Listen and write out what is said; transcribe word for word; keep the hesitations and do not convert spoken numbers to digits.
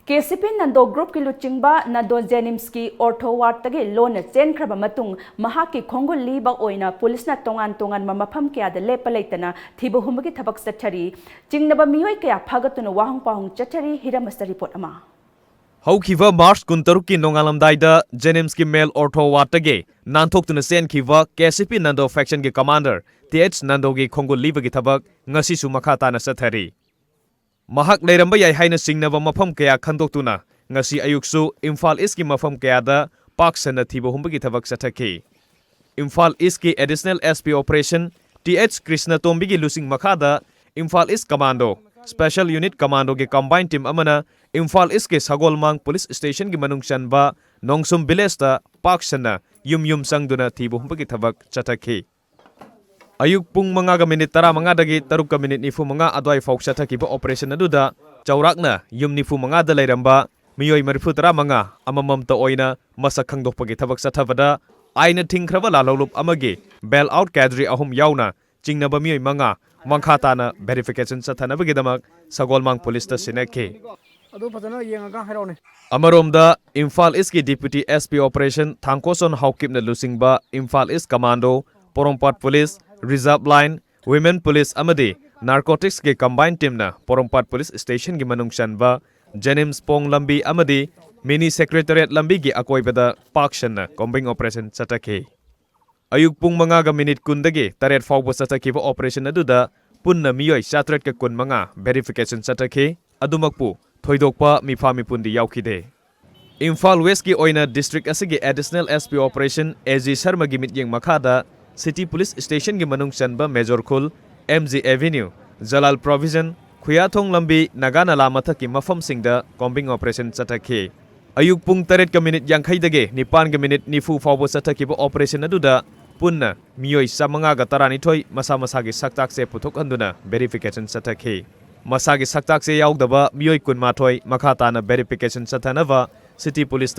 K C ꯄꯤ ꯅꯟꯗꯣ ꯒ꯭ꯔꯨꯞꯀꯤ ꯂꯨꯆꯤꯡꯕ Nando ꯖꯦꯅꯤꯝꯁꯀꯤ ortho ꯋꯥꯔꯗꯇꯒꯤ ꯂꯣꯟꯅ ꯆꯦꯟꯈ꯭ꯔꯕ ꯃꯇꯨꯡ, ꯃꯍꯥꯛꯀꯤ ꯈꯣꯡꯒꯨꯜ ꯂꯤꯕ ꯑꯣꯏꯅ ꯄꯨꯂꯤꯁꯅ ꯇꯣꯉꯥꯟ ꯇꯣꯉꯥꯟꯕ ꯃꯐꯝ ꯀꯌꯥꯗ ꯂꯦꯞꯄ ꯂꯩꯇꯅ ꯊꯤꯕ ꯍꯨꯝꯕꯒꯤ ꯊꯕꯛ ꯆꯠꯊꯔꯤ꯫ ꯆꯤꯡꯅꯕ ꯃꯤꯑꯣꯏ ꯀꯌꯥ ꯐꯥꯒꯠꯇꯨꯅ ꯋꯥꯍꯪ ꯄꯥꯎꯍꯪ ꯆꯠꯊꯔꯤ꯫ ꯍꯤꯔꯝ ꯑꯁꯤꯗ ꯔꯤꯄꯣꯔꯠ ꯑꯃ꯫ ꯍꯧꯈꯤꯕ ꯃꯥꯔꯆ ꯀꯨꯟꯇꯔꯨꯛꯀꯤ ꯅꯣꯡꯉꯥꯜꯂꯝꯗꯥꯏꯗ ꯖꯦꯅꯤꯝꯁꯀꯤ ꯃꯦꯜ ꯑꯣꯔꯊꯣ ꯋꯥꯔꯗꯇꯒꯤ ꯅꯥꯟꯊꯣꯛꯇꯨꯅ ꯆꯦꯟꯈꯤꯕ ꯀꯦ ꯁꯤ ꯄꯤ ꯅꯟꯗꯣ ꯐꯦꯛꯁꯟꯒꯤ ꯀꯃꯥꯟꯗꯔ ꯇꯤ ꯑꯩꯆ ꯅꯟꯗꯣꯒꯤ ꯈꯣꯡꯒꯨꯜ ꯂꯤꯕꯒꯤ ꯊꯕꯛ ꯉꯁꯤꯁꯨ ꯃꯈꯥ ꯇꯥꯅ ꯆꯠꯊꯔꯤ꯫ ꯃꯍꯥꯛ ꯂꯩꯔꯝꯕ ꯌꯥꯏ ꯍꯥꯏꯅ ꯆꯤꯡꯅꯕ ꯃꯐꯝ ꯀꯌꯥ ꯈꯟꯗꯣꯛꯇꯨꯅ ꯉꯁꯤ ꯑꯌꯨꯛꯁꯨ ꯏꯝꯐꯥꯜ ꯏꯁꯀꯤ ꯃꯐꯝ ꯀꯌꯥꯗ ꯄꯥꯛ ꯁꯟꯅ ꯊꯤꯕ ꯍꯨꯝꯕꯒꯤ ꯊꯕꯛ ꯆꯠꯊꯈꯤ꯫ ꯏꯝꯐꯥꯜ ꯏꯁꯀꯤ additional S P operation T H ꯀ꯭ꯔꯤꯁꯅꯇꯣꯝꯕꯤꯒꯤ ꯂꯨꯆꯤꯡ ꯃꯈꯥꯗ Imphal east commando, special unit ꯀꯃꯥꯟꯗꯣꯒꯤ ꯀꯝꯕꯥꯏꯟ ꯇꯤꯝ ꯑꯃꯅ ꯏꯝꯐꯥꯜ ꯏꯁꯀꯤ ꯁꯒꯣꯜꯃꯥꯡ ꯄꯨꯂꯤꯁ ꯁ꯭ꯇꯦꯁꯟꯒꯤ ꯃꯅꯨꯡ ꯆꯟꯕ ꯅꯣꯡꯁꯨꯝ ꯚꯤꯂꯦꯖꯇ ꯄꯥꯛ ꯁꯟꯅ ꯌꯨꯝ ꯌꯨꯝ ꯆꯪꯗꯨꯅ ꯊꯤꯕ ꯍꯨꯝꯕꯒꯤ ꯊꯕꯛ ꯆꯠꯊꯈꯤ꯫ ꯑꯌꯨꯛ ꯄꯨꯡ ꯃꯉꯥꯒ ꯃꯤꯅꯤꯠ ꯇꯔꯥꯃꯉꯥꯗꯒꯤ ꯇꯔꯨꯛꯀ ꯃꯤꯅꯤꯠ ꯅꯤꯐꯨꯃꯉꯥ ꯑꯗꯨꯋꯥꯏ ꯐꯥꯎ ꯆꯠꯊꯈꯤꯕ ꯑꯣꯄꯔꯦꯁꯟ ꯑꯗꯨꯗ ꯆꯥꯎꯔꯥꯛꯅ ꯌꯨꯝ ꯅꯤꯐꯨꯃꯉꯥꯗ ꯂꯩꯔꯝꯕ ꯃꯤꯑꯣꯏ ꯃꯔꯤꯐꯨꯇꯔꯥꯃꯉꯥ ꯑꯃꯃꯝꯇ ꯑꯣꯏꯅ ꯃꯁꯛ ꯈꯪꯗꯣꯛꯄꯒꯤ ꯊꯕꯛ ꯆꯠꯊꯕꯗ ꯑꯥꯏꯟꯅ ꯊꯤꯡꯈ꯭ꯔꯕ ꯂꯥꯜꯍꯧꯂꯨꯞ ꯑꯃꯒꯤ ꯕꯦꯜ ꯑꯥꯎꯠ ꯀꯦꯗ꯭ꯔꯤ ꯑꯍꯨꯝ ꯌꯥꯎꯅ ꯆꯤꯡꯅꯕ ꯃꯤꯑꯣꯏ ꯃꯉꯥ ꯃꯈꯥ ꯇꯥꯅ ꯚꯦꯔꯤꯐꯤꯀꯦꯁꯟ ꯆꯠꯊꯅꯕꯒꯤꯗꯃꯛ ꯁꯒꯣꯜꯃꯥꯡ ꯄꯨꯂꯤꯁꯇ ꯁꯤꯟꯅꯈꯤ꯫ ꯑꯗꯨ ꯐꯖꯅ ꯌꯦꯡꯉꯒ ꯍꯥꯏꯔꯛꯑꯣꯅꯦ꯫ ꯑꯃꯔꯣꯝꯗ ꯏꯝꯐꯥꯜ ꯏꯁꯀꯤ ꯗꯤꯄ꯭ꯌꯨꯇꯤ ꯑꯦꯁ ꯄꯤ ꯑꯣꯄꯔꯦꯁꯟ ꯊꯥꯡꯀꯣꯁꯣꯟ ꯍꯥꯎꯀꯤꯞꯅ ꯂꯨꯆꯤꯡꯕ Imphal east commando, Porompat police, reserve line, women police ꯑꯃꯗꯤ ꯅꯥꯔꯀꯣꯇꯤꯛꯁꯀꯤ ꯀꯝꯕꯥꯏꯟ ꯇꯤꯝꯅ ꯄꯣꯔꯣꯝꯄꯥꯠ ꯄꯨꯂꯤꯁ ꯁ꯭ꯇꯦꯁꯟꯒꯤ ꯃꯅꯨꯡ ꯆꯟꯕ ꯖꯦꯅꯤꯝꯁ ꯄꯣꯡ ꯂꯝꯕꯤ ꯑꯃꯗꯤ ꯃꯤꯅꯤ ꯁꯦꯀ꯭ꯔꯦꯇꯔꯤꯌꯦꯠ ꯂꯝꯕꯤꯒꯤ ꯑꯀꯣꯏꯕꯗ ꯄꯥꯛ ꯁꯟꯅ ꯀꯣꯝꯕꯤꯡ ꯑꯣꯄꯔꯦꯁꯟ ꯆꯠꯊꯈꯤ꯫ ꯑꯌꯨꯛ ꯄꯨꯡ ꯃꯉꯥꯒ ꯃꯤꯅꯤꯠ ꯀꯨꯟꯗꯒꯤ ꯇꯔꯦꯠ ꯐꯥꯎꯕ ꯆꯠꯊꯈꯤꯕ ꯑꯣꯄꯔꯦꯁꯟ ꯑꯗꯨꯗ ꯄꯨꯟꯅ ꯃꯤꯑꯣꯏ ꯆꯥꯇ꯭ꯔꯦꯠꯀ ꯀꯨꯟꯃꯉꯥ ꯚꯦꯔꯤꯐꯤꯀꯦꯁꯟ ꯆꯠꯊꯈꯤ꯫ ꯑꯗꯨꯃꯛꯄꯨ ꯊꯣꯏꯗꯣꯛꯄ ꯃꯤꯐꯥ ꯃꯤꯄꯨꯟꯗꯤ ꯌꯥꯎꯈꯤꯗꯦ꯫ ꯏꯝꯐꯥꯜ ꯋꯦꯁꯀꯤ ꯑꯣꯏꯅ ꯗꯤꯁꯇ꯭ꯔꯤꯛ ꯑꯁꯤꯒꯤ additional S P operation A G ꯁꯔꯃꯒꯤ ꯃꯤꯠꯌꯦꯡ ꯃꯈꯥꯗ ꯁꯤꯇꯤ ꯄꯨꯂꯤꯁ ꯁ꯭ꯇꯦꯁꯟꯒꯤ ꯃꯅꯨꯡ ꯆꯟꯕ major Khul, M G avenue, Jalal provision, Khuyathong ꯂꯝꯕꯤ, ꯅꯥꯒꯥ ꯅꯂꯥ ꯃꯊꯛꯀꯤ ꯃꯐꯝꯁꯤꯡꯗ ꯀꯣꯝꯕꯤꯡ ꯑꯣꯄꯔꯦꯁꯟ ꯆꯠꯊꯈꯤ꯫ ꯑꯌꯨꯛ ꯄꯨꯡ ꯇꯔꯦꯠꯀ ꯃꯤꯅꯤꯠ ꯌꯥꯡꯈꯩꯗꯒꯤ ꯅꯤꯄꯥꯟꯒ ꯃꯤꯅꯤꯠ ꯅꯤꯐꯨ ꯐꯥꯎꯕ ꯆꯠꯊꯈꯤꯕ ꯑꯣꯄꯔꯦꯁꯟ ꯑꯗꯨꯗ ꯄꯨꯟꯅ ꯃꯤꯑꯣꯏ ꯆꯥꯃꯉꯥꯒ ꯇꯔꯥꯅꯤꯊꯣꯏ ꯃꯁꯥ ꯃꯁꯥꯒꯤ ꯁꯛꯇꯥꯛꯁꯦ ꯄꯨꯊꯣꯛꯍꯟꯗꯨꯅ ꯚꯦꯔꯤꯐꯤꯀꯦꯁꯟ ꯆꯠꯊꯈꯤ꯫ ꯃꯁꯥꯒꯤ ꯁꯛꯇꯥꯛꯁꯦ ꯌꯥꯎꯗꯕ ꯃꯤꯑꯣꯏ ꯀꯨꯟꯃꯥꯊꯣꯏ ꯃꯈꯥ ꯇꯥꯅ ꯚꯦꯔꯤꯐꯤꯀꯦꯁꯟ ꯆꯠꯊꯅꯕ ꯁꯤꯇꯤ ꯄꯨꯂꯤꯁꯇ